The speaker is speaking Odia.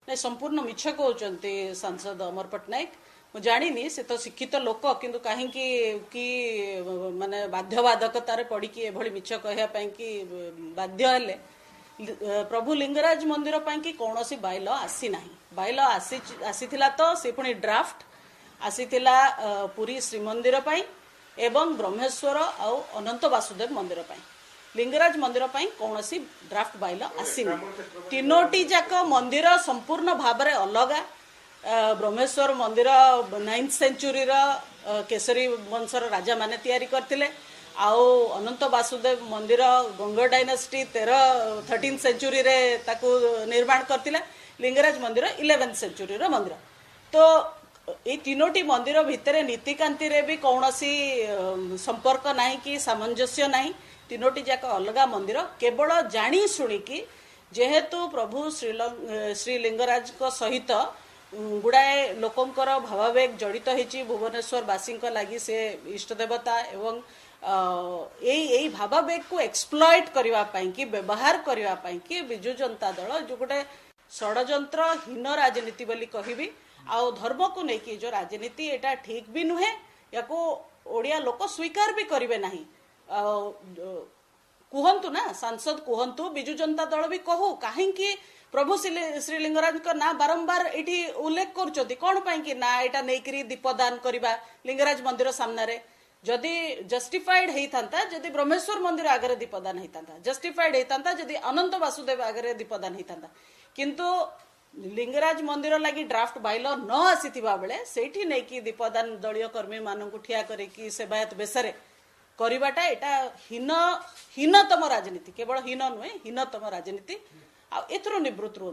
ନାଇଁ, ସମ୍ପୂର୍ଣ୍ଣ ମିଛ କହୁଛନ୍ତି ସାଂସଦ ଅମର ପଟ୍ଟନାୟକ। ମୁଁ ଜାଣିନି, ସେ ତ ଶିକ୍ଷିତ ଲୋକ, କିନ୍ତୁ କାହିଁକି କି ମାନେ ବାଧ୍ୟବାଧକତାରେ ପଡ଼ିକି ଏଭଳି ମିଛ କହିବା ପାଇଁ କି ବାଧ୍ୟ ହେଲେ। ପ୍ରଭୁ ଲିଙ୍ଗରାଜ ମନ୍ଦିର ପାଇଁ କି କୌଣସି ବାଇଲ ଆସିନାହିଁ। ବାଇଲ ଆସିଥିଲା ତ ସେ ପୁଣି ଡ୍ରାଫ୍ଟ ଆସିଥିଲା ପୁରୀ ଶ୍ରୀମନ୍ଦିର ପାଇଁ ଏବଂ ବ୍ରହ୍ମେଶ୍ୱର ଆଉ ଅନନ୍ତ ବାସୁଦେବ ମନ୍ଦିର ପାଇଁ। ଲିଙ୍ଗରାଜ ମନ୍ଦିର ପାଇଁ କୌଣସି ଡ୍ରାଫ୍ଟ ବାଇଲ ଆସିନି। ତିନୋଟି ଯାକ ମନ୍ଦିର ସମ୍ପୂର୍ଣ୍ଣ ଭାବରେ ଅଲଗା। ବ୍ରହ୍ମେଶ୍ୱର ମନ୍ଦିର 9th ସେଞ୍ଚୁରୀର, କେଶରୀ ବଂଶର ରାଜାମାନେ ତିଆରି କରିଥିଲେ। ଆଉ ଅନନ୍ତ ବାସୁଦେବ ମନ୍ଦିର ଗଙ୍ଗ ଡାଇନାଷ୍ଟି 13 ସେଞ୍ଚୁରୀରେ ତାକୁ ନିର୍ମାଣ କରିଥିଲା। ଲିଙ୍ଗରାଜ ମନ୍ଦିର 11th ସେଞ୍ଚୁରୀର ମନ୍ଦିର। ତ ଏଇ ତିନୋଟି ମନ୍ଦିର ଭିତରେ ନୀତିକାନ୍ତିରେ ବି କୌଣସି ସମ୍ପର୍କ ନାହିଁ କି ସାମଞ୍ଜସ୍ୟ ନାହିଁ। ତିନୋଟି ଯାକ ଅଲଗା ମନ୍ଦିର। କେବଳ ଜାଣି ଶୁଣିକି, ଯେହେତୁ ପ୍ରଭୁ ଶ୍ରୀ ଲିଙ୍ଗରାଜଙ୍କ ସହିତ ଗୁଡ଼ାଏ ଲୋକଙ୍କର ଭାବାବେଗ ଜଡ଼ିତ ହେଇଛି, ଭୁବନେଶ୍ୱରବାସୀଙ୍କ ଲାଗି ସେ ଇଷ୍ଟ ଦେବତା, ଏବଂ ଏଇ ଭାବାବେଗକୁ ଏକ୍ସପ୍ଲଏଟ୍ କରିବା ପାଇଁ କି ବ୍ୟବହାର କରିବା ପାଇଁ କି ବିଜୁ ଜନତା ଦଳ ଯୋଉ ଗୋଟେ ଷଡ଼ଯନ୍ତ୍ର, ହୀନ ରାଜନୀତି ବୋଲି କହିବି। ଆଉ ଧର୍ମକୁ ନେଇକି ଯୋଉ ରାଜନୀତି, ଏଇଟା ଠିକ ବି ନୁହେଁ। ୟାକୁ ଓଡ଼ିଆ ଲୋକ ସ୍ୱୀକାର ବି କରିବେ ନାହିଁ। ଆଉ କୁହନ୍ତୁ ନା, ସାଂସଦ କୁହନ୍ତୁ, ବିଜୁ ଜନତା ଦଳ ବି କହୁ, କାହିଁକି ପ୍ରଭୁ ଶ୍ରୀ ଲିଙ୍ଗରାଜଙ୍କ ନାଁ ବାରମ୍ବାର ଏଇଠି ଉଲ୍ଲେଖ କରୁଛନ୍ତି? କଣ ପାଇଁ କି ନା ଏଇଟା ନେଇକରି ଦୀପଦାନ କରିବା ଲିଙ୍ଗରାଜ ମନ୍ଦିର ସାମ୍ନାରେ ଯଦି ଜଷ୍ଟିଫାଇଡ ହେଇଥାନ୍ତା, ଯଦି ବ୍ରହ୍ମେଶ୍ୱର ମନ୍ଦିର ଆଗରେ ଦୀପଦାନ ହେଇଥାନ୍ତା, ଜଷ୍ଟିଫାଇଡ ହେଇଥାନ୍ତା ଯଦି ଅନନ୍ତ ବାସୁଦେବ ଆଗରେ ଦୀପଦାନ ହେଇଥାନ୍ତା, କିନ୍ତୁ ଲିଙ୍ଗରାଜ ମନ୍ଦିର ଲାଗି ଡ୍ରାଫ୍ଟ ବାଇଲ ନ ଆସିଥିବା ବେଳେ ସେଇଠି ନେଇକି ଦୀପଦାନ ଦଳୀୟ କର୍ମୀମାନଙ୍କୁ ଠିଆ କରିକି ସେବାୟତ ବେଶରେ କରିବାଟା, ଏଇଟା ହୀନତମ ରାଜନୀତି। କେବଳ ହୀନ ନୁହେଁ, ହୀନତମ ରାଜନୀତି। ଆଉ ଏଥିରୁ ନିବୃତ୍ତ ରୁହନ୍ତୁ।